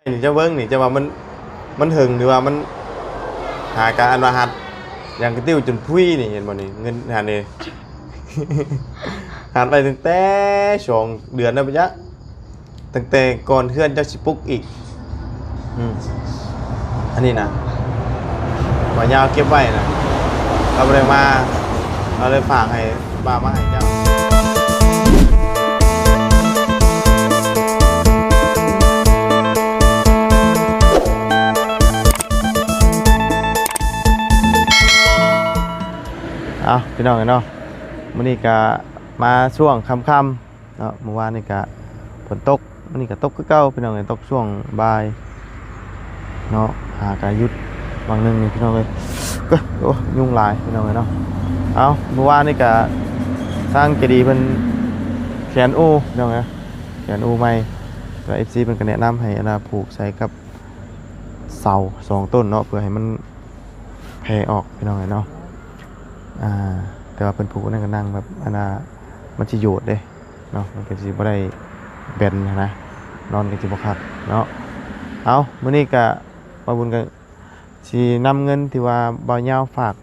ນີ້ ເຈົ້າເບິ່ງນີ້ ເຈົ້າວ່າມັນ ມັນເຖິງ ຫຼືວ່າມັນຫາການອັນວ່າຮັດ ຢ່າງກະຕິວຈົນພຸຍນີ້ ເຫັນບໍ່ນີ້? ເງິນຫັ້ນເດ້ ຮັດໄວ້ຕັ້ງແຕ່ສອງເດືອນແລ້ວປະຈັກ ຕັ້ງແຕ່ກ່ອນເຮືອນເຈົ້າຊິປຸກອີກ. ອືມ ອັນນີ້ນະ ບ່າວຍາວເກັບໄວ້ນະ ລາວບໍ່ໄດ້ມາ ລາວເລີຍຝາກໃຫ້ ບ່າວມາໃຫ້ເຈົ້າ. ເອົາ ພີ່ນ້ອງເອີຍເນາະ ມື້ນີ້ກະມາຊ່ວງຄ່ຳໆ ເນາະ ມື້ວານນີ້ກະຝົນຕົກ ມື້ນີ້ກະຕົກຄືເກົ່າ ພີ່ນ້ອງເອີຍ ຕົກຊ່ວງບ່າຍເນາະ ຫາກະຢຸດຫວ່າງໜຶ່ງນີ້ ພີ່ນ້ອງເອີຍ. ໂອ້ ຍຸງຫຼາຍ ພີ່ນ້ອງເອີຍເນາະ. ເອົາ ມື້ວານນີ້ກະທາງໃຈດີເພິ່ນແຂນໂອ ພີ່ນ້ອງເອີຍ ແຂນໂອໃໝ່ ແລ້ວເອັຟຊີເພິ່ນກະແນະນຳໃຫ້ອັນນ່າຜູກໃສ່ກັບເສົາສອງຕົ້ນເນາະ ເພື່ອໃຫ້ມັນແຜ່ອອກ ພີ່ນ້ອງເອີຍເນາະ. ອ່າ ແຕ່ວ່າເພິ່ນຜູກນັ້ນກະນັ່ງແບບອັນນ່າ ມັນຊິໂຍດເດ້ ເນາະ ມັນກະຊິບໍ່ໄດ້ແບນຫັ້ນນະ ນອນກະຊິບໍ່ຄັກເນາະ. ເອົາ ມື້ນີ້ກະ ບ່າວບຸນກະຊິນຳເງິນທີ່ວ່າບ່າວຍາວຝາກ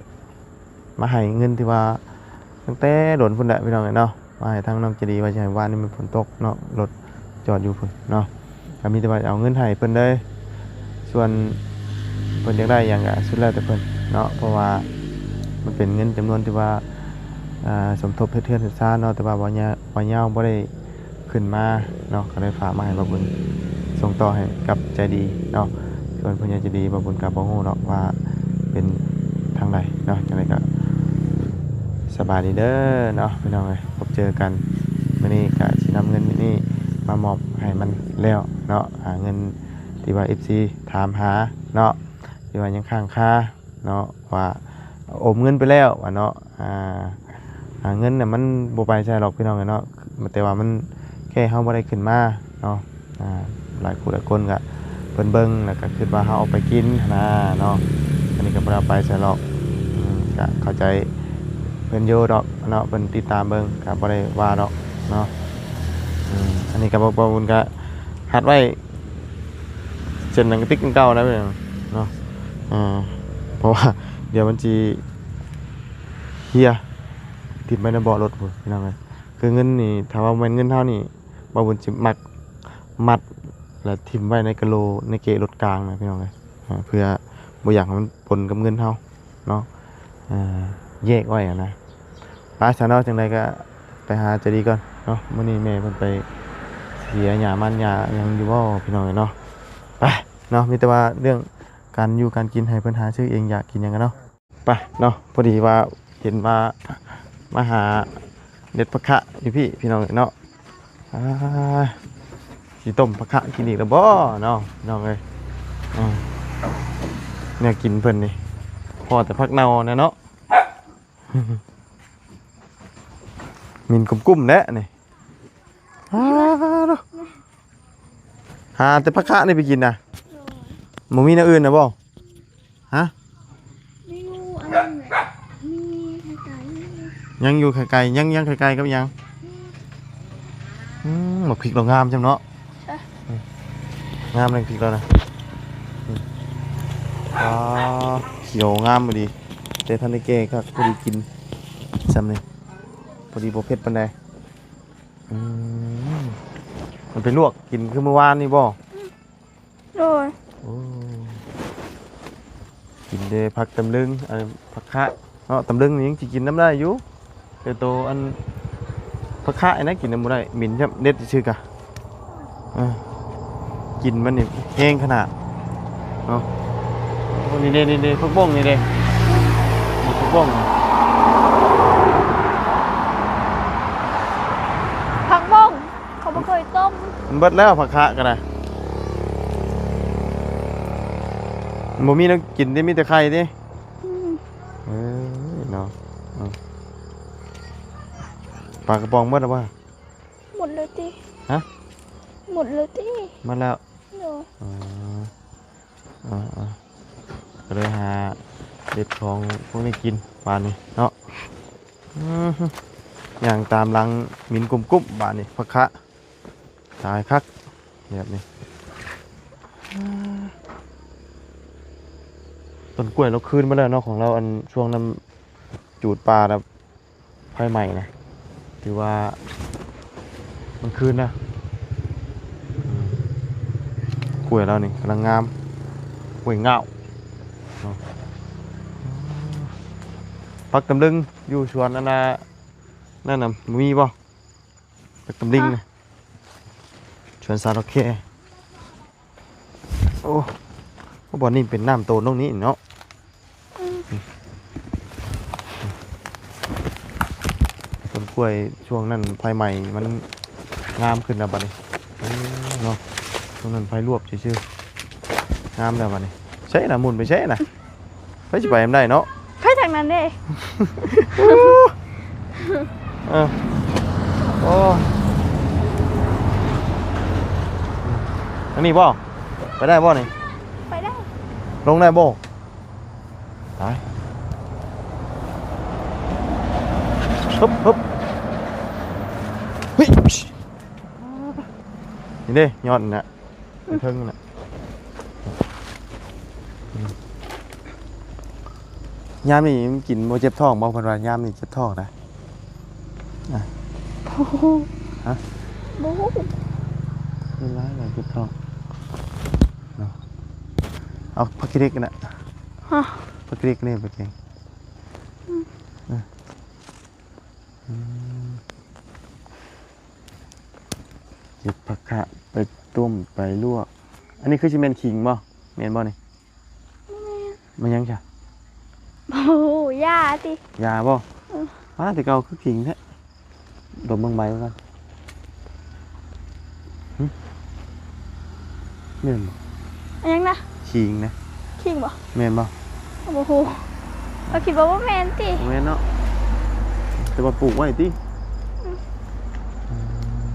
ມາໃຫ້ ເງິນທີ່ວ່າຕັ້ງແຕ່ດົນພຸ້ນແຫຼະ ພີ່ນ້ອງເອີຍເນາະ ມາໃຫ້ທາງນ້ອງໃຈດີ ວ່າຊິໃຫ້ ວານນີ້ມັນຝົນຕົກເນາະ ລົດຈອດຢູ່ພຸ້ນເນາະ ກະມີແຕ່ວ່າເອົາເງິນໃຫ້ເພິ່ນເລີຍ. ສ່ວນເພິ່ນຢາກໄດ້ຫຍັງກະສຸດແລ້ວແຕ່ເພິ່ນເນາະ ເພາະວ່າມັນເປັນເງິນຈຳນວນທີ່ວ່າ ອ່າ ສົມທົບເຮັດເຮືອນເຮັດຊານເນາະ ແຕ່ວ່າບ່າວຍາ ບ່າວຍາວບໍ່ໄດ້ຂຶ້ນມາເນາະ ກະເລີຍຝາກມາໃຫ້ບ່າວບຸນສົ່ງຕໍ່ໃຫ້ກັບໃຈດີເນາະ. ສ່ວນຜູ້ໃຫຍ່ໃຈດີ ບ່າວບຸນກະບໍ່ຮູ້ດອກວ່າເປັນທາງໃດເນາະ ຈັ່ງໃດກະສະບາຍດີເດີເນາະ ພີ່ນ້ອງເອີຍ ພົບເຈີກັນ. ມື້ນີ້ກະຊິນຳເງິນນີ້ມາມອບໃຫ້ມັນແລ້ວເນາະ ຫາເງິນທີ່ວ່າເອັຟຊີຖາມຫາເນາະ ທີ່ວ່າຍັງຄ້າງຄາເນາະ ວ່າໂອນເງິນໄປແລ້ວວ່າເນາະ. ອ່າ ອ່າ ເງິນນະມັນບໍ່ໄປໃສດອກ ພີ່ນ້ອງເອີຍເນາະ ແຕ່ວ່າມັນແຄ່ເຮົາບໍ່ໄດ້ຂຶ້ນມາເນາະ. ອ່າ ຫຼາຍຜູ້ຫຼາຍຄົນກະເພິ່ນເບິ່ງ ແລ້ວກະຄິດວ່າເຮົາເອົາໄປກິນຫັ້ນນະເນາະ ອັນນີ້ກະບໍ່ໄດ້ເອົາໄປໃສດອກ. ອືມ ກະເຂົ້າໃຈເພິ່ນຢູ່ດອກເນາະ ເພິ່ນຕິດຕາມເບິ່ງ ກະບໍ່ໄດ້ວ່າດອກເນາະ. ອືມ ອັນນີ້ກະ ບ່າວບຸນກະຮັດໄວ້ ເຊັ່ນໜັງກະຕິກເກົ່ານະ ເນາະ ເອີ ເພາະວ່າດຽວມັນຊິເຮຍ ຖິ້ມໄວ້ໃນເບາະລົດພຸ້ນ ພີ່ນ້ອງເອີຍ. ຄືເງິນນີ້ ຖ້າວ່າແມ່ນເງິນເຮົານີ້ ບ່າວບຸນຊິມັກມັດ ແລ້ວຖິ້ມໄວ້ໃນກະໂຫຼ ໃນເກະລົດກາງນະ ພີ່ນ້ອງເອີຍ ເພື່ອບໍ່ຢາກໃຫ້ມັນປົນກັບເງິນເຮົາເນາະ ແຍກໄວ້ຫັ້ນນະ. ໄປຊະເນາະ ຈັ່ງໃດກະໄປຫາໃຈດີກ່ອນເນາະ ມື້ນີ້ແມ່ເພິ່ນໄປເສຍຫຍ້າໝານຫຍ້າຫຍັງຢູ່ບໍ່ ພີ່ນ້ອງເອີຍເນາະ. ໄປເນາະ ມີແຕ່ວ່າເລື່ອງການຢູ່ການກິນໃຫ້ເພິ່ນຫາຊື້ເອງ ຢາກກິນຫຍັງກະເນາະ. ໄປເນາະ ພໍດີວ່າເຫັນວ່າມາຫາເດັດຜັກຄະຢູ່ພີ້ ພີ່ນ້ອງເອີຍເນາະ. ອ່າ ຊິຕົ້ມຜັກຄະກິນອີກແລ້ວບໍ່ເນາະ ພີ່ນ້ອງເອີຍ. ອືມ ແນວກິນເພິ່ນນີ້ພໍ້ແຕ່ຜັກເນົ່າແນ່ເນາະ. ໝິ່ນກຸ້ມໆແຫຼະນີ້. ອ້າ ຫາແຕ່ຜັກຄະນີ້ໄປກິນນະ. ໂດຍ ບໍ່ມີແນວອື່ນນະບໍ່? ຮະ? ມີຢູ່ອັນນັ້ນແຫຼະ ມີໄຂ່ໄກ່ ຍັງຢູ່ໄຂ່ໄກ່ ຍັງ ຍັງໄຂ່ໄກ່ກັບຫຍັງ? ອືມ ບັກພິກລາວງາມຈັ່ງເນາະ. ເອີ ອືມ ງາມແລ້ວພິກລາວນະ. ອືມ ອໍ ຂຽວງາມອີ່ຫຼີ ແຕ່ທັນໄດ້ແກ່ຄັກ ພໍດີກິນຊ່ຳນີ້ ພໍດີບໍ່ເຜັດປານໃດ. ອືມ ມັນໄປລວກກິນຄືມື້ວານນີ້ບໍ່? ໂດຍ ໂອ້ ກິນແຕ່ຜັກຕຳລຶງ ອັນ ຜັກຄະເນາະ ຕຳລຶງນີ້ຍັງຊິກິນນຳໄດ້ຢູ່ ແຕ່ໂຕອັນຜັກຄະອັນນັ້ນກິນນຳບໍ່ໄດ້ ໝິ່ນ ເດັດຊື່ກະ. ເອີ ກິ່ນມັນນີ້ແຮງຂະໜາດເນາະ. ໂອ້ ນີ້ເດ້ ນີ້ເດ້ ຜັກບົ້ງນີ້ເດ້ ນີ້ຜັກບົ້ງ ຜັກບົ້ງ ເຂົາບໍ່ເຄີຍຕົ້ມ. ມັນເບິດແລ້ວຜັກຄະກະໄດ້ ມັນບໍ່ມີແນວກິນຕິ ມີແຕ່ໄຂ່ຕິ. ອືມ ເອີເນາະ ອືມ ປາກະປ໋ອງເບິດແລ້ວບໍ່? ໝົດແລ້ວຕິ? ຮະ? ໝົດແລ້ວຕິ? ໝົດແລ້ວ. ໂດຍ ເອີ ເອີ ເອີ ກະເລີຍຫາເດັດຂອງພວກນີ້ກິນບາດນີ້ເນາະ. ອືມ ຍ່າງຕາມຫຼັງໝິ່ນກຸ້ມໆ ບາດນີ້ ຜັກຄະ ຕາຍຄັກແບບນີ້. ຕົ້ນກ້ວຍລາວຄືນມາແລ້ວເນາະ ຂອງລາວ ອັນຊ່ວງນັ້ນຈູດປ່າແລ້ວ ໄຟໄໝ້ນະ ຖືວ່າມັນຄືນນະ. ອືມ ກ້ວຍລາວນີ້ກຳລັງງາມ ກ້ວຍງາວເນາະ. ຜັກຕຳລຶງຢູ່ສວນອັນນ່າ ນັ້ນນະ ມີບໍ່? ຜັກຕຳລິງນະ ສວນສາວດອກແຄ. ໂອ້ ບ່ອນນີ້ເປັນນ້ຳໂຕນລົງນີ້ເນາະ. ອືມ ຕົ້ນກ້ວຍຊ່ວງນັ້ນໄຟໄໝ້ ມັນງາມຂຶ້ນແລ້ວບັດນີ້ເນາະ. ຊ່ວງນັ້ນໄຟລວກຊື່ໆ ງາມແລ້ວບັດນີ້. ໃສນະ ໝຸນໄປໃສນະ? ໃຜຊິໄປນຳໄດ້ເນາະ ໄປທາງນັ້ນເດ້. ເອີ ໂອ້ ອັນນີ້ບໍ່? ໄປໄດ້ບໍ່ນີ້? ໄປໄດ້. ລົງໄດ້ບໍ່? ຕາຍ ຮຶບ ຮຶບ ເຮີ້ຍ ນີ້ເດ້ ຍອດນະ ອືມ ເທິງນະ. ອືມ ຍາມນີ້ມັນກິນບໍ່ເຈັບທ້ອງບໍ່? ເພິ່ນວ່າຍາມນີ້ເຈັບທ້ອງນະ. ອະ ບໍ່ຮູ້ ຮະ? ບໍ່ຮູ້ ເປັນຫຼາຍ ຫຼາຍເຈັບທ້ອງເນາະ. ເອົາຜັກຂີ້ເຫຼັກນະ. ຮະ? ຜັກຂີ້ເຫຼັກນີ້ໄປແກງ. ອືມ ອືມ ອືມ ເກັບຜັກຂະໄປຕົ້ມໄປລວກ. ອັນນີ້ຄືຊິແມ່ນຂີງບໍ່? ແມ່ນບໍ່ນີ້? ບໍ່ແມ່ນ. ແມ່ນຫຍັງຊະ? ໂອ້ ຢາຕິ. ຢາບໍ່? ເອີ ວ້າ ແຕ່ເກົ່າຄືຂີງແທ້. ດົມເບິ່ງໃບມັນກ່ອນ. ຫຶ? ແມ່ນບໍ່? ອັນຫຍັງນະ? ຂີງນະ. ຂີງບໍ່? ແມ່ນບໍ່? ບໍ່ຮູ້. ເຮົາຄິດວ່າບໍ່ແມ່ນຕິ. ບໍ່ແມ່ນເນາະ. ແຕ່ວ່າປູກໄວ້ຕິ. ອືມ ອືມ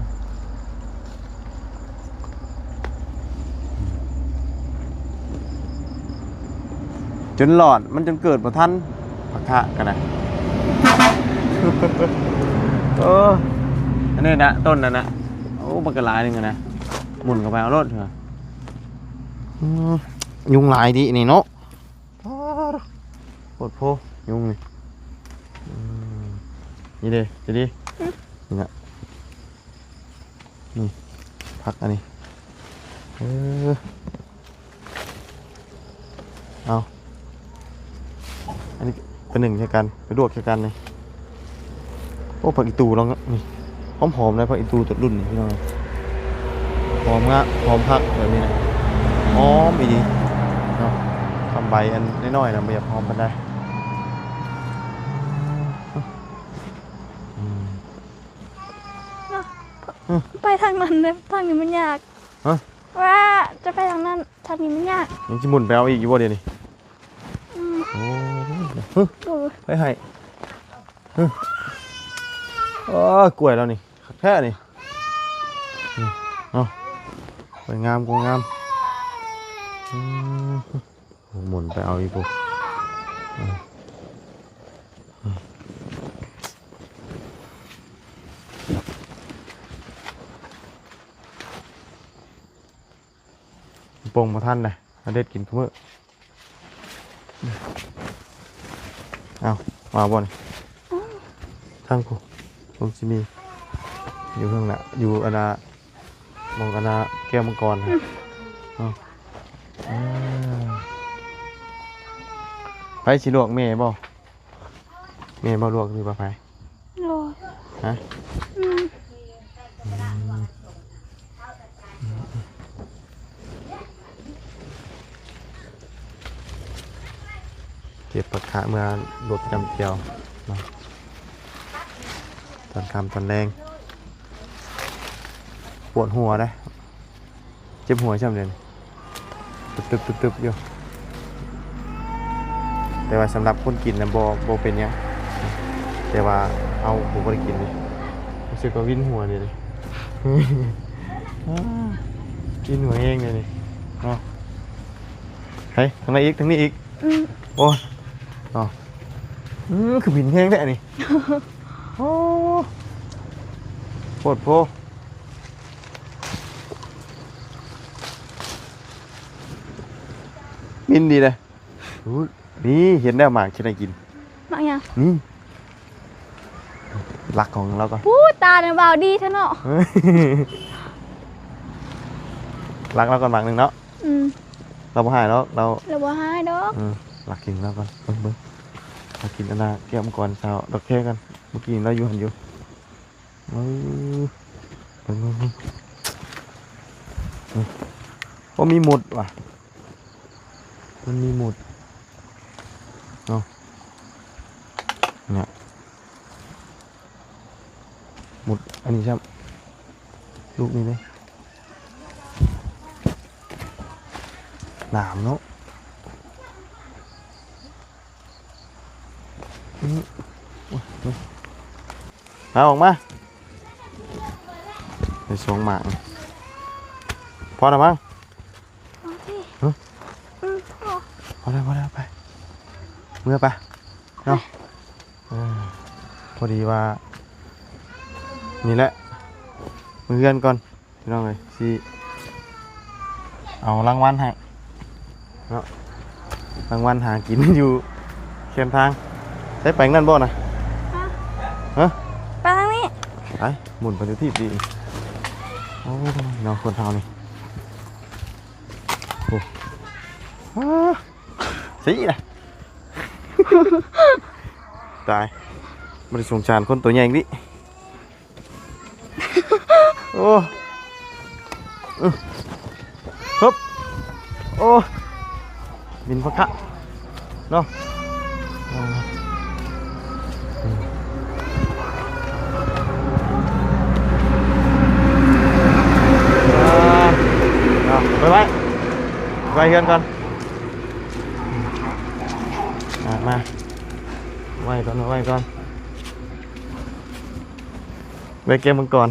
ຈົນຫຼອດ ມັນຈົນເກີດບໍ່ທັນ ຜັກຂະກໍໄດ້. ເອີ ອັນນີ້ນະ ຕົ້ນນັ້ນນະ. ໂອ້ ບັກກະຫຼາຍໜຶ່ງນະ. ໝຸນເຂົ້າໄປເອົາໂລດເຖາະ. ອືມ ຍຸງຫຼາຍຕິນີ້ເນາະ. ໂພດໂພ ຍຸງນີ້. ອືມ ນີ້ເດ້ ຈະດີ. ຫຶ? ນີ້ນະ. ນີ້ ຜັກອັນນີ້. ເອີ ເອົາ ອັນນີ້ໄປໜຶ້ງໃສ່ກັນ ໄປລວກໃສ່ກັນນີ້. ໂອ້ ຜັກອີຕູລອງນີ້ ຫອມໆ ນະ ຜັກອີຕູຕົ້ນລຸ້ນນີ້ພີ່ນ້ອງ. ຫອມງາ ຫອມຄັກແບບນີ້ນະ ຫອມອີ່ຫຼີເນາະ. ຄຳໃບອັນນ້ອຍໆ ນະ ບໍ່ຢາກຫອມປານໃດ. ອືມ ເນາະ ອືມ ໄປທາງນັ້ນເດີ ທາງນີ້ມັນຍາກ. ຮະ? ວ່າຈະໄປທາງນັ້ນ ທາງນີ້ມັນຍາກ. ຍັງຊິໝຸນໄປເອົາອີກຢູ່ບໍ່ດຽວນີ້? ອືມ ໂອ້ ຫຶ ໂອ້ຍ ໄປໃຫ້ ຫຶ ໂອ້ຍ ກ້ວຍລາວນີ້ ຄັກແທ້ນີ້. ນີ້ ເອົາ ກ້ວຍງາມ ກ້ວຍງາມ. ອືມ ໝຸນໄປເອົາອີກພຸ້ນ. ອືມ ອືມ ປົງບໍ່ທັນເດ້ ເອົາເດັດກິນຄູ່ມື້. ເອົາ ມາບໍ່ນີ້? ທາງຜູ້ ຄົງຊິມີ ຢູ່ເທິງນະ ຢູ່ອັນນະ ໝ່ອງອັນນະ ແກ້ວມັງກອນ. ອືມ ເອົາ ເອີ ໃຜຊິລວກ ແມ່ບໍ່? ແມ່ບໍ່ລວກ ຫຼືວ່າໃຜ? ໂດຍ ຮະ? ອືມ ອືມ ເກັບຜັກຂະເມືອລວກຈຳແຈ່ວເນາະ ຕອນຄ່ຳຕອນແລງ. ປວດຫົວເດ້. ເຈັບຫົວຊ່ຳເດ ຕຶບໆໆໆ ຢູ່ ແຕ່ວ່າສຳລັບຄົນກິນນະ ບໍ່ ບໍ່ເປັນຫຍັງ ແຕ່ວ່າເຮົາບໍ່ໄດ້ກິນເດ ຮູ້ສຶກວ່າວິນຫົວນີ້ເດ ວິນຫົວແຮງເດນີ້ເນາະ. ໄປທາງໃນອີກ ທາງນີ້ອີກ. ອືມ ໂອ້ຍ ເນາະ ອືມ ຄືວິນແຮງແທ້ນີ້. ໂອ້ ໂພດໂພ. ມິນດີເດ້. ອຸ້ຍ ນີ້ເຫັນແລ້ວ ໝາກຊິໄດ້ກິນ. ໝາກຫຍັງ? ນີ້ ລັກຂອງລາວກ່ອນ. ປູ້ ຕາໜ້າວາວດີແທ້ເນາະ. ລັກລາວກ່ອນໝາກໜຶ່ງເນາະ. ອືມ ລາວບໍ່ຮ້າຍດອກ ລາວ ລາວບໍ່ຮ້າຍດອກ. ເອີ ລັກກິນລາວກ່ອນ. ເບິ່ງ ເບິ່ງ ລາວກິນອັນນ່າ ແກ້ວມັງກອນສາວດອກແຄກ່ອນ. ເມື່ອກີ້ລາວຢູ່ຫັ້ນຢູ່. ເອີ ເບິ່ງ ເບິ່ງ ເບິ່ງ. ໂອ້ ມີໝົດວ່ະ. ມັນມີໝົດເນາະ ເນຍ ໝົດອັນນີ້ຊ້ຳ ລູກນີ້ເດ້ ໜາມເນາະ. ອືມ ໂອ້ຍ ເອົາອອກມາ ໄດ້ສອງໝາກ ພໍແລ້ວມັງ. ໂອເຄ ຮະ? ອືມ ພໍ ພໍແລ້ວ ພໍແລ້ວ ໄປ ເມືອໄປເນາະ. ເອີ ພໍດີວ່າ ນີ້ແຫຼະ ເມືອເຮືອນກ່ອນ ພີ່ນ້ອງເອີຍ ຊິເອົາລາງວັນໃຫ້ເນາະ ລາງວັນຫາກິນຢູ່ແຄມທາງ. ໃສ ໄປທາງນັ້ນບໍ່ນະ? ຮະ? ຮະ? ໄປທາງນີ້ ໄປ ໝູນໄປທຸກທີບດີ. ໂອ້ຍ ເນາະ ຄົນເຮົານີ້. ໂອ້ ສີນະ ຕາຍ ບໍ່ໄດ້ສົງສານຄົນຕົວໃຫຍ່ນີ້. ໂອ້ ອຶ ຮຶບ ໂອ້ ບິນພະຄະເນາະ. ອ່າ ອ່າ ເນາະ ໄປໄວ້ ໄວ້ເຮືອນກ່ອນ. ອ່າ ມາ ໄວ້ກ່ອນ ໄວ້ກ່ອນ ໄວ້ແກ້ວມັງກອນ.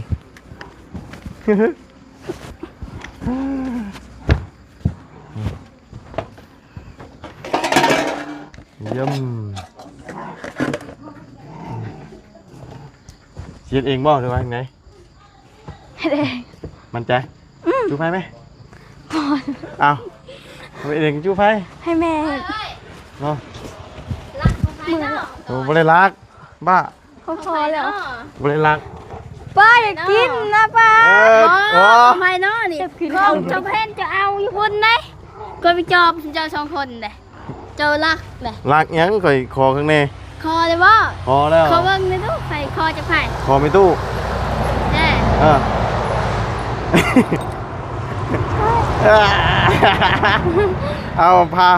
ຢ້ຽມ ຊິເຮັດເອງບໍ່ ຫຼືວ່າຈັ່ງໃດ? ເຮັດເອງ. ໝັ້ນໃຈ? ອືມ. ຈູ່ໄຟໄໝ? ບໍ່. ອ້າວ ເຮັດເອງຈູ່ໄຟ? ໃຫ້ແມ່ເຮັດເນາະ. ເມື່ອຍແລ້ວ. ໂອ້ ບໍ່ໄດ້ລັກ ບ້າ ພໍແລ້ວ ບໍ່ໄດ້ລັກ. ປ້າຢາກກິນນະປ້າ. ເອີ ບໍ່ ບໍ່ ໄປເນາະ ນີ້ ເຈົ້າກິນ ຂອງເຈົ້າແພນ ເຈົ້າເອົາຢູ່ພຸ້ນເດ້ ຂ້ອຍໄປຈອບເຈົ້າສອງຄົນເດ້ ເຈົ້າລັກເດ້. ລັກຫຍັງ ຂ້ອຍຂໍຂ້າງແນ່. ຂໍໄດ້ບໍ່? ຂໍແລ້ວ. ຂໍເບິ່ງແນ່ດູ ໃຜຂໍຈາກໃຜ? ຂໍແມ່ຕູ້. ແນ່. ເອີ ເອົາພາ.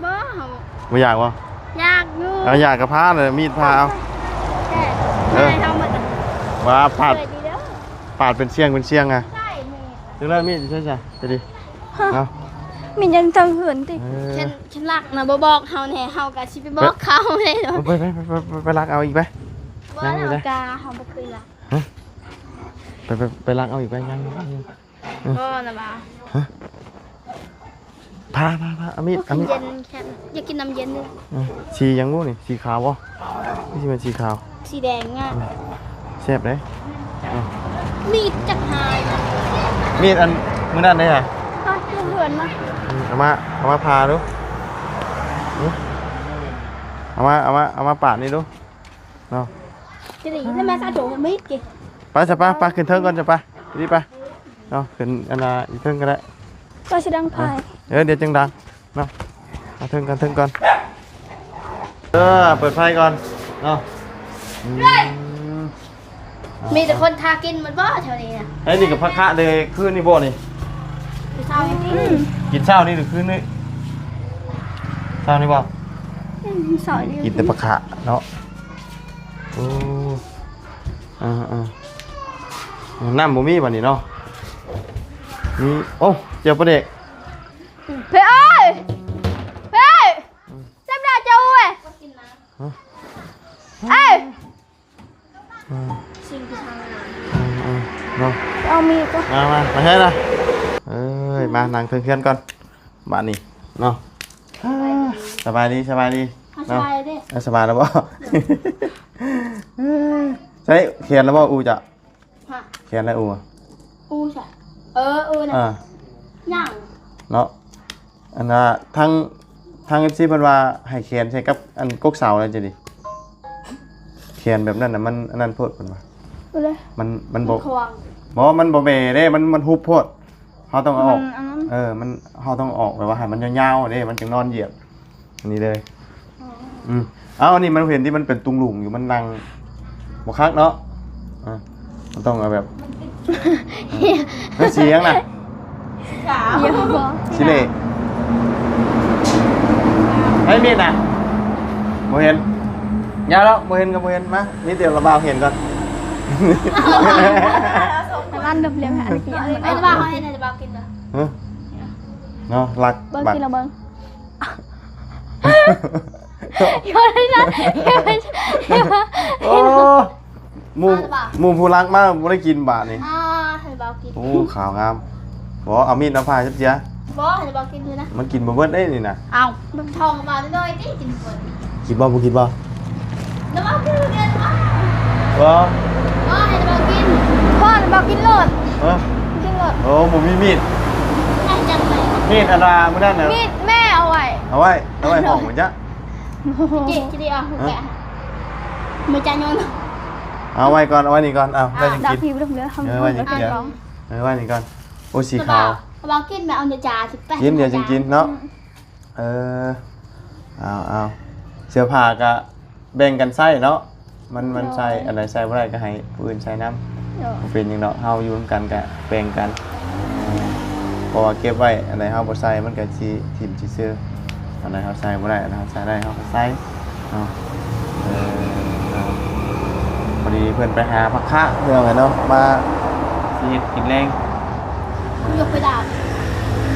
ບໍ່ ເຮົາບໍ່ຢາກບໍ່? ຢາກຢູ່. ເອົາ ຢາກກະພາແຫຼະ ມີດພາເອົາ. ແຕ່ ເອີ ໃຫ້ເຮົາໝົດ ວ່າປາດ ປາດເປັນສ່ຽງເປັນສ່ຽງອະ. ຈັ່ງໃດມີດຢູ່ໃສຊະ? ໄປດິ ເອົາ ມີດຢູ່ທາງເຮືອນຕິ. ເອີ ຄັນ ຄັນລັກນະບໍ່ບອກເຮົາແນ່ ເຮົາກະຊິໄປບອກເຂົາແນ່. ໄປ ໄປ ໄປ ໄປ ໄປລັກເອົາອີກໄປ. ຍັງຢູ່ເດ້ ກະເຮົາບໍ່ເຄີຍລັກ. ຮະ? ໄປ ໄປ ໄປລັກເອົາອີກໄປ. ຍັງ ຍັງ ບໍ່ລະວ່າ. ຮະ? ພາ ພາ ພາ ເອົາມີດ ເອົາມີດ. ເຢັນແຄ່ ຢາກກິນນ້ຳເຢັນເດ້. ເອີ ສີຫຍັງບຸນີ້? ສີຂາວບໍ່? ຄືຊິແມ່ນສີຂາວ. ສີແດງງາມ. ເອີ ແຊບເດ້. ເອີ ມີດຈັກຫາຍ. ມີດອັນມື້ນັ້ນເດ້ຫະ? ພາຂຶ້ນເຮືອນມາ. ເອົາມາ ເອົາມາຜ່າດູ. ເອົາມາ ເອົາມາ ເອົາມາປາດນີ້ດູ. ເນາະ ຈະໄດ້ຍິນນຳແມ່ສາໂດມີດເກ. ໄປຊະ ໄປ ໄປຂຶ້ນເທິງກ່ອນຊະ ໄປ ໄປ ໄປເນາະ ຂຶ້ນອັນນ່າອີກເທິງກະໄດ້ ກໍຊິດັງໄຟ. ເອີ ດຽວຈຶ່ງດັງເນາະ ເອົາເທິງກ່ອນ ເທິງກ່ອນ. ເອີ ເປີດໄຟກ່ອນເນາະ. ອືມ ມີແຕ່ຄົນຖ້າກິນໝົດບໍ່ແຖວນີ້ນະ? ເອີ ນີ້ກະພະຄະເດ້ ຄືນນີ້ບໍ່ນີ້? ເຊົ້ານີ້ ອືມ ກິນເຊົ້ານີ້ຫຼືຄືນນີ້? ເຊົ້ານີ້ບໍ່? ອືມ ເຊົ້ານີ້ ກິນແຕ່ພະຄະເນາະ. ໂອ້ ອ່າໆ ນ້ຳບໍ່ມີບາດນີ້ເນາະ. ມີ ໂອ້ ແຈ່ວປາແດກ. ເພ ເອີຍ ເພ ແຊບດາເຈົ້າເອີຍ. ຮະ? ເອີຍ ອ່າ ສິ່ງທີ່ທຳງານ ເນາະ. ເອົາມີດກ່ອນ ມາ ມາ ມາໃຫ້ລະ. ເອີຍ ມານັ່ງເທິງເຮືອນກ່ອນບາດນີ້ເນາະ. ສະບາຍດີ ສະບາຍດີ ສະບາຍດີ ເນາະ. ສະບາຍດີ ເອີ ສະບາຍແລ້ວບໍ່? ໃຊ້ແຂນແລ້ວບໍ່ອູ້ເຈົ້າ? ຮະ? ແຂນແລ້ວອູ້ ອູ້ໃສ? ເອີ ອູ້ນະ ອ່າ ຍັງເນາະ. ອັນນ່າ ທັງ ທາງເອັຟຊີເພິ່ນວ່າໃຫ້ແຂນໃສ່ກັບອັນກົກເສົາແລ້ວຈະດີ ແຂນແບບນັ້ນນະ ມັນອັນນັ້ນໂພດເພິ່ນວ່າ ເອີ ມັນ ມັນບໍ່ ມັນຂວາງ ບໍ່ ມັນບໍ່ແບເດ້ ມັນ ມັນຮຸບໂພດ ເຮົາຕ້ອງເອົາອອກ ມັນອັນນັ້ນ ເອີ ມັນ ເຮົາຕ້ອງເອົາອອກ ແບບວ່າໃຫ້ມັນຍາວໆເດ້ ມັນຈັ່ງນອນຢຽບອັນນີ້ເລີຍ. ອໍ ອືມ ເອົາ ອັນນີ້ມັນເຫັນທີ່ມັນເປັນຕຸງລຸງຢູ່ ມັນນັ່ງບໍ່ຄັກເນາະ ອ່າ ມັນຕ້ອງເອົາແບບ ມັນຕິດ ມັນສີຫຍັງນະ? ຂາວ ສີເຫຼ້ ໃຫ້ມີດນະ ບໍ່ເຫັນ ຍາວແລ້ວ ບໍ່ເຫັນກໍບໍ່ເຫັນ ມາ ມີແຕ່ລະບ່າວເຫັນກ່ອນ ອັນນັ້ນເດີມເລີຍ ອັນນີ້ ອັນນີ້ ລະບ່າວເຫັນ ລະບ່າວກິນເດີ ຮະ ເນາະ ລັກ ເບິ່ງ ບັດ ກິນລະເບິ່ງ ໂອ້ ໝູ່ ໝູ່ຜູ້ລັກມາບໍ່ໄດ້ກິນບາດນີ້ ອ່າ ໃຫ້ລະບ່າວກິນ ໂອ້ ຂາວງາມ ບໍ່ ເອົາມີດມາຜ່າຈັກເທື່ອ ບໍ່ ໃຫ້ລະບ່າວກິນເລີຍນະ ມັນກິນບໍ່ເບິດເດ້ນີ້ນະ ເອົ້າ ເບິ່ງທ້ອງລະບ່າວນ້ອຍໆຕິ ກິນບໍ່ເບິດ ກິນບໍ່ ບໍ່ກິນບໍ່ ລະບ່າວກິນເລີຍ ບໍ່ ບໍ່ ໃຫ້ລະບ່າວກິນ ບໍ່ ໃຫ້ລະບ່າວກິນໂລດ ຮະ ກິນໂລດ ໂອ້ ບໍ່ມີມີດ ໃຫ້ຈັງໄດ ມີດອັນວ່າມື້ນັ້ນນະ ມີດແມ່ເອົາໄວ້ ເອົາໄວ້ ເອົາໄວ້ຫ້ອງມັນຈະ ເຈັບຊິໄດ້ເອົາ ຮະ ແກະໃຫ້ ບໍ່ຈ່າຍເງິນ ເອົາໄວ້ກ່ອນ ເອົາໄວ້ນີ້ກ່ອນ ເອົາ ໄວ້ຈັ່ງກິນ ເອີ ໄວ້ຈັ່ງກິນ ເອີ ໄວ້ນີ້ກ່ອນ ໂອ້ ສີຂາວ ລະບ່າວກິນແມ່ເອົາເນຍ ຈ່າຊິໄປ ກິນ ດຽວຈັ່ງກິນເນາະ ອືມ ເອີ ເອົາ ເອົາ ເສື້ອຜ້າກະແບ່ງກັນໃຊ້ເນາະ ມັນ ມັນໃສ່ ໂດຍ ອັນໃດໃສ່ບໍ່ໄດ້ກໍໃຫ້ຜູ້ອື່ນໃສ່ນຳ ໂດຍ ບໍ່ເປັນຫຍັງດອກ ເຮົາຢູ່ນຳກັນກະແບ່ງກັນ ເພາະວ່າເກັບໄວ້ ອັນໃດເຮົາບໍ່ໃສ່ ມັນກໍຊິຖິ້ມຊື່ໆ ອັນໃດເຮົາໃສ່ບໍ່ໄດ້ ອັນໃດເຮົາໃສ່ໄດ້ ເຮົາກໍໃສ່ເນາະ ເອີ ເອົາ ພໍດີເພິ່ນໄປຫາຜັກຄະ ເພື່ອໄວ້ເນາະ ມາຊິເຮັດກິນແລງ ຢາກໄປດາບ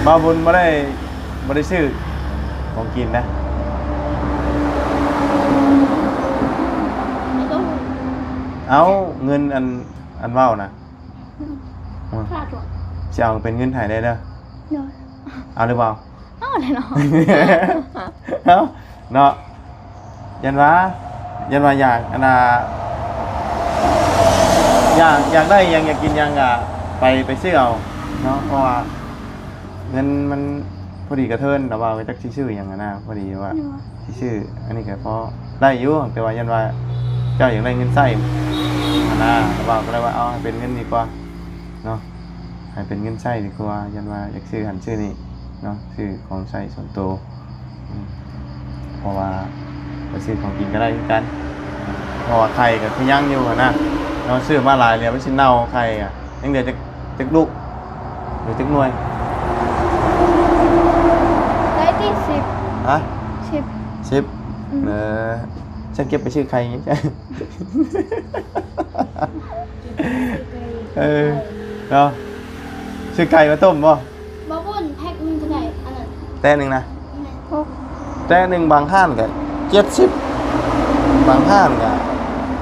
ບ່າວບຸນບໍ່ໄດ້ ບໍ່ໄດ້ຊື້ຂອງກິນນະ ເອົາ ເງິນອັນ ອັນເວົ້ານະ ອືມ ອືມ ຊິເອົາເປັນເງິນໃຫ້ໄດ້ເດີ ໂດຍ ເອົາຫຼືບໍ່ ເອົາແຫຼະເນາະ ເອົາເນາະ ຢ້ານວ່າ ຢ້ານວ່າຢາກ ອັນນ່າ ຢາກ ຢາກໄດ້ຫຍັງ ຢາກກິນຫຍັງກະໄປ ໄປຊື້ເອົາເນາະ ເພາະວ່າ ເງິນມັນພໍດີກະເທີນ ລະວ່າຈັກຊິຊື້ຫຍັງຫັ້ນນະ ພໍດີວ່າ ໂດຍ ຊິຊື້ອັນນີ້ກະພໍໄດ້ຢູ່ ແຕ່ວ່າຢ້ານວ່າເຈົ້າຢາກໄດ້ເງິນໃຊ້ຫັ້ນນະ ລະວ່າກະເລີຍວ່າເອົາໃຫ້ເປັນເງິນດີກວ່າເນາະ ໃຫ້ເປັນເງິນໃຊ້ດີກວ່າ ຢ້ານວ່າຢາກຊື້ຫັ້ນຊື້ນີ້ເນາະ ຊື້ຂອງໃຊ້ສ່ວນໂຕ ອືມ ເພາະວ່າໄປຊື້ຂອງກິນກະໄດ້ຄືກັນ ເພາະວ່າໄຂ່ກະຄືຍັງຢູ່ຫັ້ນນະ ເຮົາຊື້ມາຫຼາຍແລ້ວມັນຊິເນົ່າໄຂ່ກະ ຍັງເຫຼືອຈັກ ຈັກລູກ ຫຼືຈັກໜ່ວຍ? ໄດ້ຕິ ສິບ ຮະ? ສິບ ສິບ ອືມ ເອີ ຊັ້ນເກັບໄປຊື້ໄຂ່ຫຍັງ ເອີ ເນາະ ຊື້ໄກ່ມາຕົ້ມບໍ່? ບໍ່ບຸນ ແພັກໜຶ່ງເທົ່າໃດ ອັນນັ້ນ ແຕະໜຶ່ງນະ? ແມ່ນ ແຕະໜຶ່ງ ບາງຮ້ານກະເຈັດສິບ ບາງຮ້ານກະ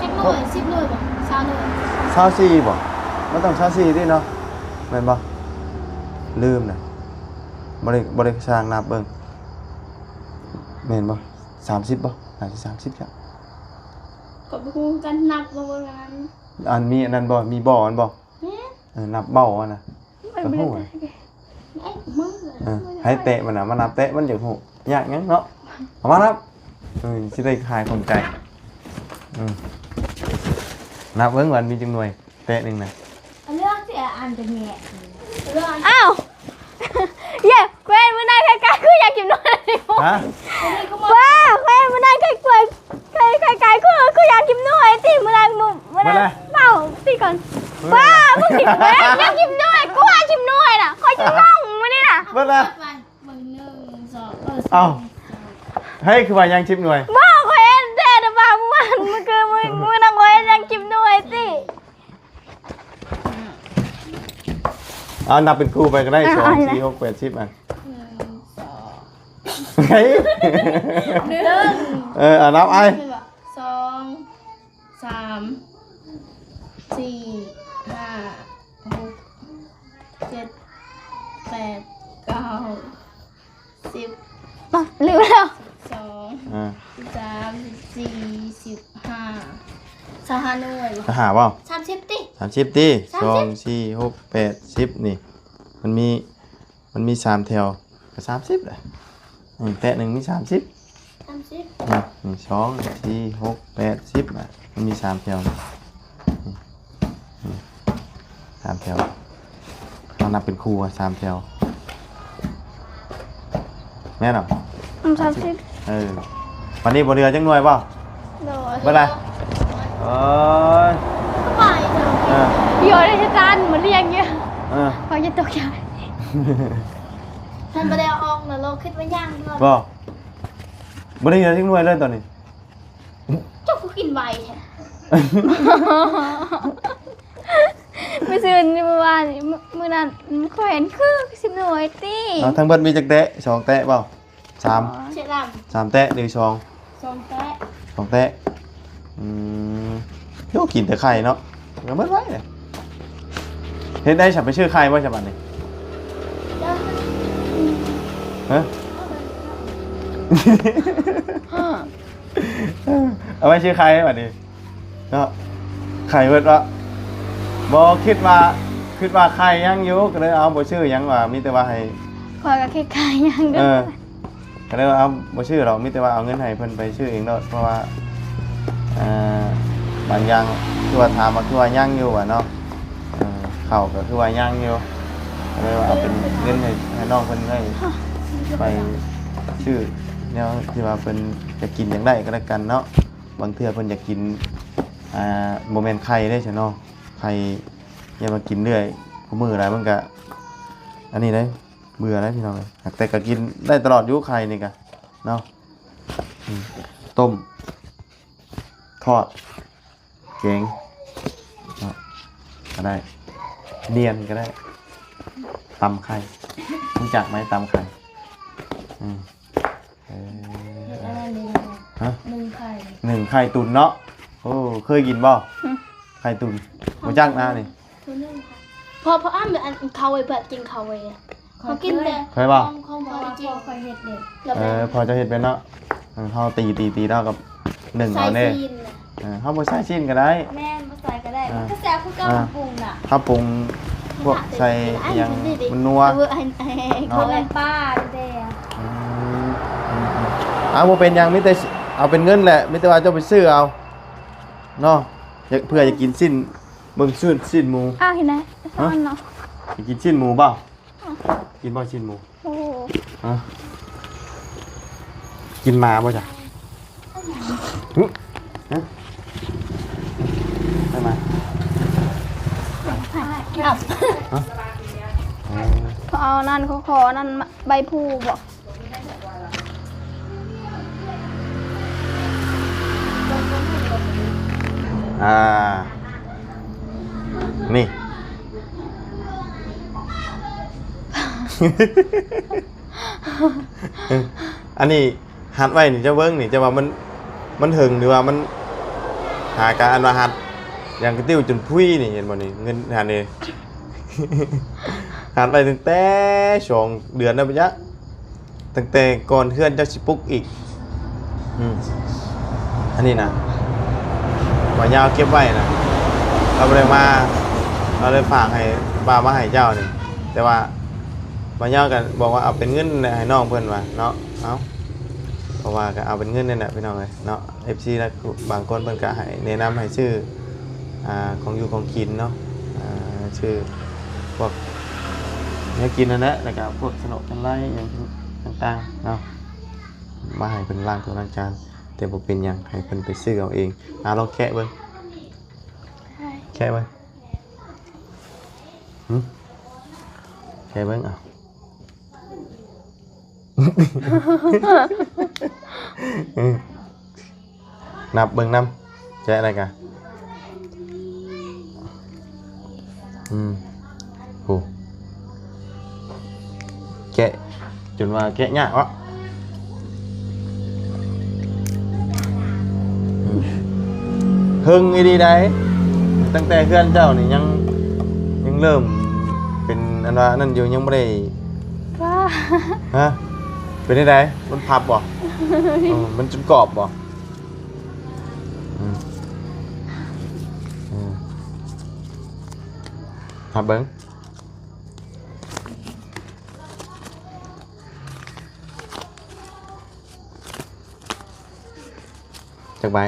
ຈັກໜ່ວຍ ສິບໜ່ວຍບໍ່? ຊາວໜ່ວຍ ຊາວສີ່ບໍ່? ມັນຕ້ອງຊາວສີ່ຕິເນາະ ແມ່ນບໍ່? ລືມນະ ບໍ່ໄດ້ ບໍ່ໄດ້ຊ່າງນັບເບິ່ງ ແມ່ນບໍ່? ສາມສິບບໍ່? ໜ້າຈະສາມສິບຈ້ະ ກະບໍ່ຮູ້ຄືກັນ ນັບບໍ່ເບິ່ງອັນນັ້ນ ອັນມີອັນນັ້ນບໍ່? ມີບໍ່ອັນບໍ່? ແມ່ນ ເອີ ນັບເບົ້າຫັ້ນນະ ມັນກະຮູ້ ເອີ ໃຜແຕະມັນນະ ມານັບແຕະມັນຢາກຮູ້ ຍາກຫຍັງເນາະ ເອົາມານັບ ເອີ ຊິໄດ້ຄາຍຂ້ອງໃຈ ອືມ ນັບເບິ່ງວ່າມີຈັກໜ່ວຍ ແຕະໜຶ່ງນະ ເລືອກຊິ ອ່ານຈະແຍະ ເລືອກ ອ້າວ ເຢ້ ກູເຫັນມື້ນັ້ນໄກ່ໆ ຄືຢາກກິນໜ່ວຍ ຮະ? ວ້າ ກູເຫັນມື້ນັ້ນໄກ່ ໄກ່ ໄກ່ ໄກ່ ຄື ຄືຢາກກິນໜ່ວຍຕິ ມື້ນັ້ນ ມື້ ມື້ນັ້ນ ເວົ້າຕິກ່ອນ ເບິ່ງ ວ້າ ມຶງຊິ ກູຢາກກິນໜ່ວຍ ກູຢາກກິນໜ່ວຍນະ ຂ້ອຍຈະນ້ອງມື້ນີ້ນະ ເບິ່ງລະ ເບິ່ງ ໜຶ່ງ ສອງ ເອີ ເອົ້າ ສາມ ໃຜຄືວ່າຍັງສິບໜ່ວຍ ບໍ່ ຂ້ອຍເຫັນແທ້ນະ ວ່າມື້ວານ ມື້ຄື ມື້ ມື້ນັ້ນຂ້ອຍຍັງສິບໜ່ວຍຕິ ເອົາ ນັບເປັນຄູ່ໄປກໍໄດ້ ອ່າ ສອງ ສີ່ ຫົກ ແປດ ສິບ ອ່ະ ໜຶ່ງ ສອງ ເຮີ້ຍ ໜຶ່ງ ເອີ ເອົາ ນັບໄອ້ ສອງ ສາມ ສີ່ ຫ້າ ຫົກ ເຈັດ ແປດ ເກົ້າ ສິບ ປະ ລືມແລ້ວ ສິບສອງ ອ່າ ສິບສາມ ສິບສີ່ ສິບຫ້າ ຊາວຫ້າໜ່ວຍ ຊາວຫ້າບໍ່? ສາມສິບຕິ ສາມສິບຕິ ສາມສິບ ສອງ ສີ່ ຫົກ ແປດ ສິບ ນີ້ ມັນມີ ມັນມີສາມແຖວ ກະສາມສິບແຫຼະ ນີ້ແຕະໜຶ່ງມີສາມສິບ ສາມສິບ ນີ້ ນີ້ ສອງ ສີ່ ຫົກ ແປດ ສິບ ນະ ມັນມີສາມແຖວ ນີ້ ນີ້ ສາມແຖວ ເຮົານັບເປັນຄູ່ ສາມແຖວ ແມ່ນບໍ່? ອືມ ສາມສິບ ເອີ ບາດນີ້ບໍ່ເຫຼືອຈັກໜ່ວຍບໍ່? ໂດຍ ເບິດລະ ໂອ້ຍ ສະບາຍເນາະ ເອີ ຢູ່ໃນເຮັດການມາລ້ຽງຢູ່ ເອີ ເຂົາຈະຕົກໃຈ ທ່ານບໍ່ໄດ້ເອົາອອກນະ ລາວຄິດວ່າຍັງຢູ່ ບໍ່ ບໍ່ໄດ້ເຫຼືອຈັກໜ່ວຍເລີຍຕອນນີ້ ເຈົ້າຄືກິນໄວແທ້ ມື້ຊືນນີ້ ມື້ວານນີ້ ມື້ ມື້ນັ້ນ ຂ້ອຍເຫັນຄືສິບໜ່ວຍຕິ ເອົາ ທັງເບິດມີຈັກແຕະ? ສອງແຕະບໍ່? ສາມ ອໍ ເຈັດລຳ ສາມແຕະຫຼືສອງ? ສອງແຕະ ສອງແຕະ ອືມ ໂອ້ ກິນແຕ່ໄຂ່ເນາະ ກໍເບິດໄວເດ ເຮັດໄດ້ ສະ ໄປຊື້ໄຂ່ບໍ່ ສະ ບາດນີ້? ຮະ? ເອົາໄວ້ຊື້ໄຂ່ບາດນີ້ເນາະ ໄຂ່ເບິດວະ ບໍ່ ຄິດວ່າ ຄິດວ່າໄຂ່ຍັງຢູ່ ກໍເລີຍເອົາ ບໍ່ຊື້ຫຍັງວ່າ ມີແຕ່ວ່າໃຫ້ ຂ້ອຍກໍຄິດໄຂ່ຍັງ ເອີ ກໍເລີຍວ່າ ເອົາ ບໍ່ຊື້ດອກ ມີແຕ່ວ່າເອົາເງິນໃຫ້ເພິ່ນໄປຊື້ເອງໂລດ ເພາະວ່າ ເອີ ບາງຢ່າງຄືວ່າ ຖາມວ່າຄືວ່າຍັງຢູ່ຫວາເນາະ ເອີ ເຂົ້າກໍຄືວ່າຍັງຢູ່ ກໍເລີຍວ່າເອົາເປັນເງິນໃຫ້ ໃຫ້ນ້ອງເພິ່ນໄດ້ໄປຊື້ແນວທີ່ວ່າເພິ່ນຢາກກິນຢາກໄດ້ກໍແລ້ວກັນເນາະ ບາງເທື່ອເພິ່ນຢາກກິນ ອ່າ ບໍ່ແມ່ນໄຂ່ເດ້ຊະເນາະ ໄຂ່ຢ່າມາກິນເລື້ອຍ ຄູ່ມື້ຫຼາຍມັນກະ ອັນນີ້ເດ້ ເບື່ອແລ້ວພີ່ນ້ອງເອີຍ ແຕ່ກໍກິນໄດ້ຕະຫຼອດຢູ່ໄຂ່ນີ້ກະເນາະ ອືມ ຕົ້ມ ທອດ ແກງເນາະ ກໍໄດ້ ນຽນກໍໄດ້ ຕຳໄຂ່ ຮູ້ຈັກໄໝ ຕຳໄຂ່? ອືມ ເອີ ເຮັດອັນນັ້ນເດ້ ຮະ? ໜຶ້ງໄຂ່ ໜຶ້ງໄຂ່ຕຸນເນາະ ໂອ້ ເຄີຍກິນບໍ່? ຫຶ ໄຂ່ຕຸນ ບໍ່ຈັກນະນີ້ ພໍ ພໍ ອັນ ອັນເຂົາໄວ້ເພື່ອກິນເຂົາໄວ້ ເຂົາກິນແຕ່ ເຄີຍບໍ່? ຂອງ ຂອງພໍ່ ເພາະວ່າພໍ່ຂ້ອຍເຮັດເດ້ ເອີ ພໍ່ເຈົ້າເຮັດເປັນເນາະ ເອີ ເຮົາຕີ ຕີ ຕີແລ້ວກໍໜຶ້ງເອົາເດ້ ໃສ່ຊີ້ນ ເອີ ເຮົາບໍ່ໃສ່ຊີ້ນກໍໄດ້ ແມ່ນ ບໍ່ໃສ່ກໍໄດ້ ເອີ ມັນກໍແຊບຄືເກົ່າ ອ່າ ເຮົາປຸງນະ ເຮົາປຸງພວກໃສ່ອີ່ຫຍັງ ມັນນົວ ເອີ ໃຫ້ ໃຫ້ ເນາະ ເຂົາ ນ້ຳປາເດ້ ອືມ ອືມ ເອົາ ບໍ່ເປັນຫຍັງ ມີແຕ່ເອົາເປັນເງິນແຫຼະ ມີແຕ່ວ່າເຈົ້າໄປຊື້ເອົາເນາະ ຢາກ ເພື່ອຢາກກິນຊີ້ນ ເບິ່ງຊີ້ນ ຊີ້ນໝູ ອ້າວ ເຫັນໄດ໋ ຮະ? ເນາະ ຢາກກິນຊີ້ນໝູບໍ່? ກິນບໍ່ຊີ້ນໝູ? ໂອ້ ຮະ ກິນໝາບໍ່ຈະ? ຫຶ ຮະ ໄປມາ ຫະ ເອົານັ້ນ ຂໍ ຂໍນັ້ນ ໃບພູບໍ່? ອ່າ ນີ້ ອັນນີ້ຮັດໄວ້ນີ້ ເຈົ້າເບິ່ງນີ້ ເຈົ້າວ່າມັນ ມັນເຖິງ ຫຼືວ່າມັນຫາກະ ອັນວ່າຮັດຫຍັງກະຕິ້ວຈົນພຸຍນີ້ ເຫັນບໍ່ນີ້ ເງິນຫັ້ນນີ້ ຮັດໄວ້ຕັ້ງແຕ່ສອງເດືອນແລ້ວປະຈັກ ຕັ້ງແຕ່ກ່ອນເຮືອນເຈົ້າຊິປຸກອີກ ອືມ ອັນນີ້ນະ ບ່າວຍາວເກັບໄວ້ນະ ລາວບໍ່ໄດ້ມາ ລາວເລີຍຝາກໃຫ້ ວ່າມາໃຫ້ເຈົ້ານີ້ ແຕ່ວ່າບ່າວຍາວກໍບອກວ່າເອົາເປັນເງິນໃຫ້ນ້ອງເພິ່ນວ່າເນາະ ເອົາ ເພາະວ່າກໍເອົາເປັນເງິນນີ້ແຫຼະພີ່ນ້ອງເອີຍເນາະ ເອັຟຊີ ລະບາງຄົນເພິ່ນກໍໃຫ້ແນະນຳໃຫ້ຊື້ ອ່າ ຂອງຢູ່ຂອງກິນເນາະ ອ່າ ຊື້ພວກແນວກິນຫັ້ນແຫຼະ ແລ້ວກໍພວກສະໜົກສະໄນຫຍັງຕ່າງໆເນາະ ມາໃຫ້ເພິ່ນລ້າງຖ້ວຍລ້າງຈານ ແຕ່ບໍ່ເປັນຫຍັງ ໃຫ້ເພິ່ນໄປຊື້ເອົາເອງ ອ່າ ລອງແຄະເບິ່ງ ແຄະເບິ່ງ ຫຶ ແຄະເບິ່ງ ເອົາ ອືມ ນັບເບິ່ງນຳ ແກະໄດ້ກະ ອືມ ໂຫ ແກະ ຈົນວ່າແກະຍາກເນາະ ອືມ ເຮິງອີ່ຫຼີໃດ໋ ຕັ້ງແຕ່ເຮືອນເຈົ້ານີ້ຍັງ ຍັງເລີ່ມເປັນອັນວ່ານັ້ນຢູ່ ຍັງບໍ່ໄດ້ ວ້າ ຮະ ເປັນຈັ່ງໃດ? ມັນພັບບໍ່? ເອີ ມັນຈົນກອບບໍ່? ອືມ ອືມ ຮັບເບິ່ງ. ຈັກໃບ?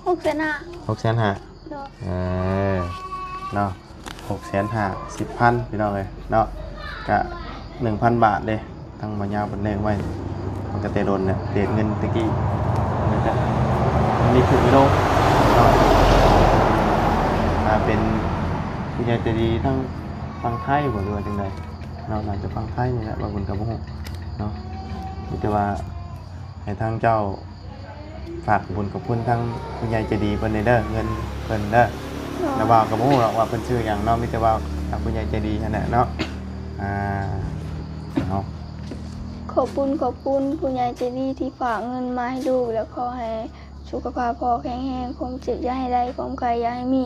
ຫົກແສນຫ້າ ຫົກແສນຫ້າ ໂດຍ ເອີ ເນາະ ຫົກແສນຫ້າສິບພັນ ພີ່ນ້ອງເອີຍເນາະ ກະໜຶ່ງພັນບາດເດ້ ທາງໝໍຍາວເພິ່ນແລກໄວ້ ມັນກະແຕ່ດົນແຫຼະ ເດດເງິນແຕ່ກີ້ ມັນກະມີຂຶ້ນມີລົງເນາະ ຖ້າເປັນຜູ້ໃຫຍ່ໃຈດີທາງຝັ່ງໄທບໍ ຫຼືວ່າຈັ່ງໃດເນາະ ໜ້າຈະຝັ່ງໄທນີ້ແຫຼະ ວ່າເພິ່ນກະບໍ່ຮູ້ເນາະ ມີແຕ່ວ່າໃຫ້ທາງເຈົ້າ ຝາກຂອບຄຸນຂອບຄຸນທາງຜູ້ໃຫຍ່ໃຈດີເພິ່ນແດ່ເດີ ເງິນເພິ່ນເດີ ໂດຍ ລະບ່າວກໍບໍ່ຮູ້ດອກວ່າເພິ່ນຊື່ຫຍັງເນາະ ມີແຕ່ວ່າທາງຜູ້ໃຫຍ່ໃຈດີຫັ້ນແຫຼະເນາະ ອ່າ ເນາະ ຂອບຄຸນຂອບຄຸນຜູ້ໃຫຍ່ໃຈດີທີ່ຝາກເງິນມາໃຫ້ລູກ ແລະ ຂໍໃຫ້ສຸຂະພາບພໍ່ແຂງແຮງ ຄວາມເຈັບຢ່າໃຫ້ໄດ້ ຄວາມໄຂ້ຢ່າໃຫ້ມີ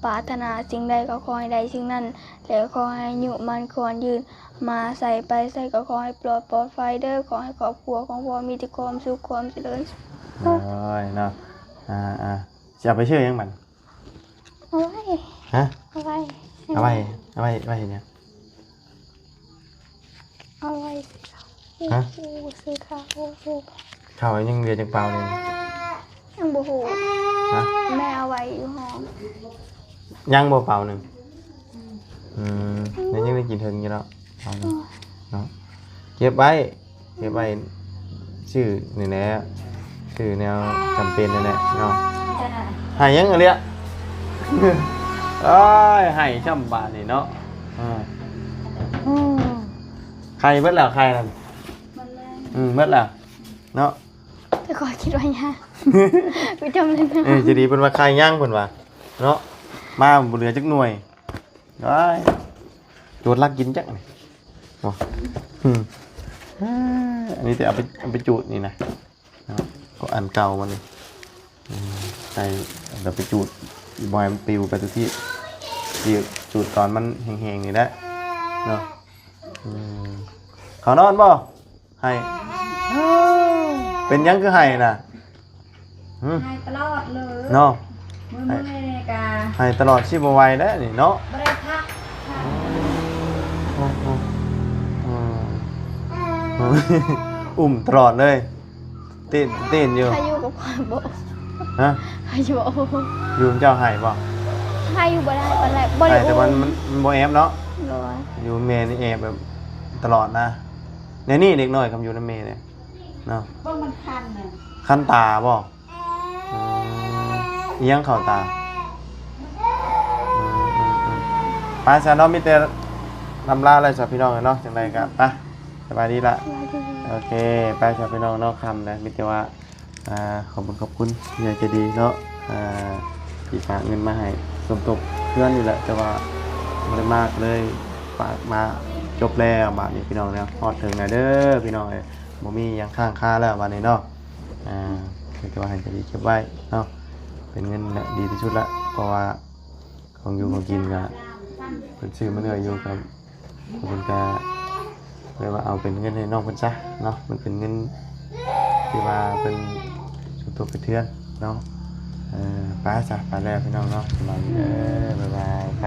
ປາດຖະໜາສິ່ງໃດກໍຂໍໃຫ້ໄດ້ສິ່ງນັ້ນ ແລະ ຂໍໃຫ້ອາຍຸໝັ້ນຂວັນຍືນ ມາໃສໄປໃສກໍຂໍໃຫ້ປອດ ປອດໄຟເດີ ຂໍໃຫ້ຄອບຄົວຂອງພໍ່ມີແຕ່ຄວາມສຸກຄວາມຈະເລີນ. ໂອ້ຍເນາະ ອ່າໆ ຊິເອົາໄປຊື້ຫຍັງບັດ? ເອົາໄວ້ ຮະ? ເອົາໄວ້ ເອົາໄວ້ ເອົາໄວ້ ໄວ້ເຮັດຫຍັງ? ເອົາໄວ້ ຮະ? ຊື້ເຂົ້າ ເຂົ້າຍັງເຫຼືອຈັກເປົາໜຶ່ງ? ຍັງບໍ່ຮູ້ ຮະ? ແມ່ເອົາໄວ້ຢູ່ຫ້ອງ ຍັງບໍ່ເປົາໜຶ່ງ? ອືມ ຍັງ ຍັງໄດ້ກິນເຖິງຢູ່ເນາະ ເປົາໜຶ່ງ ເນາະ ເກັບໄວ້ ເກັບໄວ້ ຊື້ນີ້ແຫຼະ ຊື້ແນວຈຳເປັນນັ້ນແຫຼະເນາະ ໃຫ້ຫຍັງເອົາເລີຍ ໂອ້ຍ ໃຫ້ຊ້ຳບາດນີ້ເນາະ ເອີ ອືມ ໄຂ່ເບິດແລ້ວ ໄຂ່ນັ້ນ ອືມ ເບິດແລ້ວເນາະ ແຕ່ຂ້ອຍຄິດວ່າຍັງ ຄືຈຳເປັນ ເອີ ຈະດີເພິ່ນວ່າໄຂ່ຍັງເພິ່ນວ່າເນາະ ມາບໍ່ເຫຼືອຈັກໜ່ວຍ ໂອ້ຍ ໂຈດລັກກິນຈັກນີ້ ບໍ່ ອືມ ເອີ ອັນນີ້ແຕ່ເອົາໄປ ເອົາໄປຈູດນີ້ນະ ເນາະ ກໍອັນເກົ່າບັດນີ້ ອືມ ໃສ່ແລ້ວໄປຈູດ ບໍ່ໃຫ້ມັນປິວໄປທຸກທີ່ ຈູດ ຈູດຕອນມັນແຫ້ງໆນີ້ແຫຼະເນາະ ອືມ ເຂົ້ານອນບໍ່? ໄຫ້ ເປັນຫຍັງຄືໄຫ້ນະ? ຫຶ? ໄຫ້ຕະຫຼອດເລີຍເນາະ ມື້ ມື້ນີ້ກະໄຫ້ຕະຫຼອດ ຊິບໍ່ໄຫວແລ້ວນີ້ເນາະ ບໍ່ໄດ້ພັກ ໂອ້ໂຫ ອືມ ອຸ້ມຕະຫຼອດເລີຍ ເຕັ້ນ ເຕັ້ນຢູ່ ໃຫ້ຢູ່ກັບຂ້ອຍບໍ່? ຮະ? ໃຫ້ຢູ່ບໍ່? ຢູ່ນຳເຈົ້າໄຫ້ບໍ່? ໃຫ້ຢູ່ ບໍ່ໄດ້ປານໃດ ບໍ່ໄດ້ ແຕ່ມັນ ມັນ ມັນບໍ່ແອບເນາະ ໂດຍ ຢູ່ແມ່ນີ້ແອບແບບຕະຫຼອດນະ ແນວນີ້ເດັກນ້ອຍຄຳຢູ່ນຳແມ່ນີ້ ເນາະ ເບິ່ງມັນຄັນນະ ຄັນຕາບໍ່? ອືມ ອີຫຍັງເຂົ້າຕາ? ອືມໆໆ ໄປຊະເນາະ ມີແຕ່ລຳລາແລ້ວຊະພີ່ນ້ອງເອີຍເນາະ ຈັ່ງໃດກໍໄປ ສະບາຍດີລະ ສະບາຍດີ ໂອເຄ ໄປຊະພີ່ນ້ອງເນາະ ຄ່ຳແລ້ວ ມີແຕ່ວ່າ ອ່າ ຂອບຄຸນຂອບຄຸນຜູ້ໃຫຍ່ໃຈດີເນາະ ອ່າ ທີ່ຝາກເງິນມາໃຫ້ສົມທົບເຮືອນນີ້ແຫຼະ ແຕ່ວ່າບໍ່ໄດ້ມາ ກໍເລີຍຝາກມາ ຈົບແລ້ວບາດນີ້ພີ່ນ້ອງເນາະ ຮອດເຖິງແລ້ວເດີພີ່ນ້ອງເອີຍ ບໍ່ມີຫຍັງຄ້າງຄາແລ້ວບາດນີ້ເນາະ ອ່າ ກໍຖືວ່າໃຫ້ໃຈດີເກັບໄວ້ເນາະ ເປັນເງິນແຫຼະ ດີທີ່ສຸດລະ ເພາະວ່າ ຂອງຢູ່ຂອງກິນກະເພິ່ນຊື້ມາເລື້ອຍຢູ່ ກະເພິ່ນກະເລີຍວ່າເອົາເປັນເງິນໃຫ້ນ້ອງເພິ່ນຊະເນາະ ມັນເປັນເງິນທີ່ວ່າເພິ່ນສົມທົບເຮັດເຮືອນເນາະ ເອີ ໄປຊະ ໄປແລ້ວພີ່ນ້ອງເນາະ ສະບາຍດີເດີ ບາຍບາຍ ໄປ.